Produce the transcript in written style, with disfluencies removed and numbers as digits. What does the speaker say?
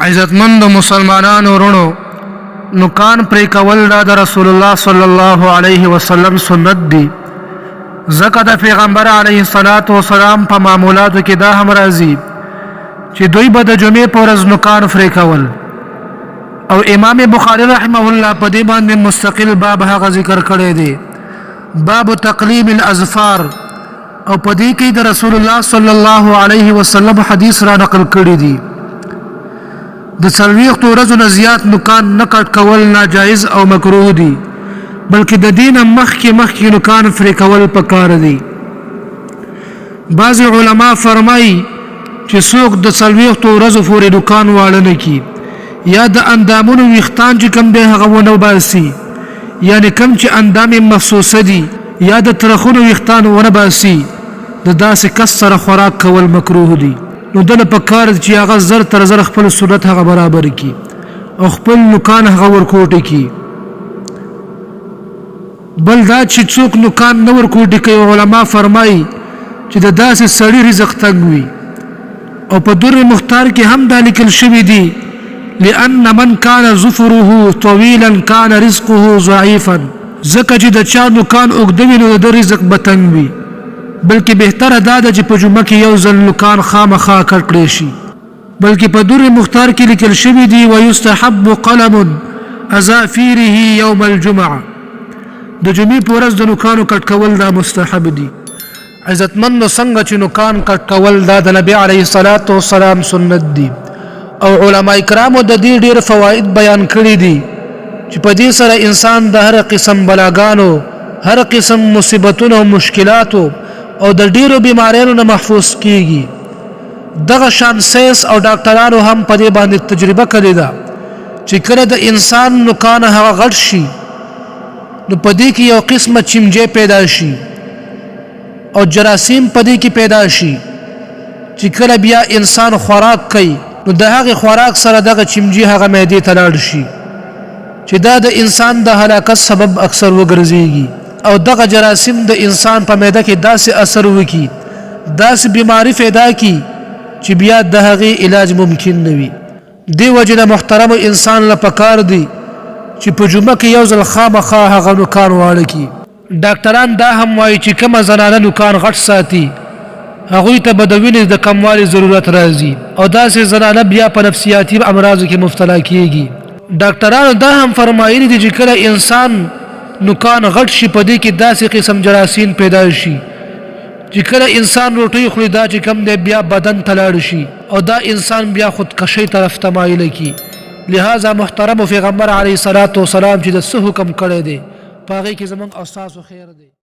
عزتمند مسلمانانو ورونو، نوکان پرې کول دا د رسول الله صلی الله علیه وسلم سنت دی، ځکه د پیغمبر علیه الصلاۃ والسلام په معمولاتو کې دا هم راځي چې دوی به د جمعې پر ورځ نوکان پرې کول. او امام بخاری رحمه الله په دې باندې مستقل باب هغه ذکر کړی دی، باب تقلیم الازفار، او په دې کې د رسول الله صلی الله علیه وسلم حدیث را نقل کړی دی. د 40 ورځو نه زیات نوکان نه کټ کول ناجایز او مکروه دي، بلکې د دین مخکې مخکې نوکان فرې کول پکار دي. بعض علما فرمایي چې څوک د 40 ورځو پورې نوکان واړه نه کي یا د اندامونو ویښتان چې کوم دی هغه ونه باسي، یعنی کم چې اندام مخصوصه دي، یا د ترخونو ویښتان ونه باسي، د داسې کس سره خوراک کول مکروه دي. نو دله پکار چې هغه زر تر زر خپل سنت هغه برابر کی او خپل نوکان هغه ورکوټي کی. بل دا چې څوک نوکان نه ورکوټي کوي، علما فرمایي چې د داسې سړي رزق تنګ وي. او په در مختار کې هم دا لیکل شوي دي، لأن من كان ظفره طويلا كان رزقه ضعيفا، ځکه چې د چا نوکان اوږده وي نو د ده رزق به تنګ وي. بلکې بهتره دا ده چې په جمعه کې یو ځل نوکان خامخا کټ کړی شي. بلکې په در مختار کې لیکل شوي دي، ويستحب قلم اظافیره یوم الجمعه، د جمعې په ورځ د نوکانو کټ کول دا مستحب دي. عزتمندو، څنګه چې نوکان کټ کول دا د نبی علیه الصلاۃ والسلام سنت دي، او علما کرامو د دې ډیر فواید بیان کړي دي چې په دې سره انسان د هر قسم بلاګانو، هر قسم مصیبتونو او مشکلاتو او د ډیرو بیماریانو نه محفوظ کیږي. دغه شان ساينس او ډاکټرانو هم په دې باندې تجربه کړې ده چې کله د انسان نوکان هغه غټ شي نو په دې کې یو قسمه چمجې پیدا شي او جراثیم په دې کې پیدا شي، چې کله بیا انسان خوراک کوي نو د هغې خوراک سره دغه چمجي هغه معدې ته لاړ شي، چې دا د انسان د هلاکت سبب اکثر وګرځيږي. او دغه جراثیم د انسان په معده کې داسې اثر وکړي، داسې بیماری پیدا کړي چې بیا د هغې علاج ممکن نه وي. دې وجې نه محترم انسان له پکار دی چې په جمعه کې یو ځل خامخا هغه نوکان واړه کړي. ډاکټران دا هم وایي چې کومه زنانه نوکان غټ ساتي هغوی ته به د وینې د کموالي ضرورت راځي، او داسې زنانه بیا په نفسیاتي امراضو کې مبتلا کیږي. ډاکټرانو دا هم فرمایلي دي چې کله انسان نوکان غټ شي په دې کې داسې قسم جراثیم پیدا شي چې کله انسان روټۍ خوري دا چې کم دی بیا بدن ته لاړ شي، او دا انسان بیا خودکشۍ طرف ته مایله کړي. لهذا محترم پیغمبر علیه الصلاة والسلام چې د څه حکم کړی دی په هغې کې زموږ او ستاسو خیر دی.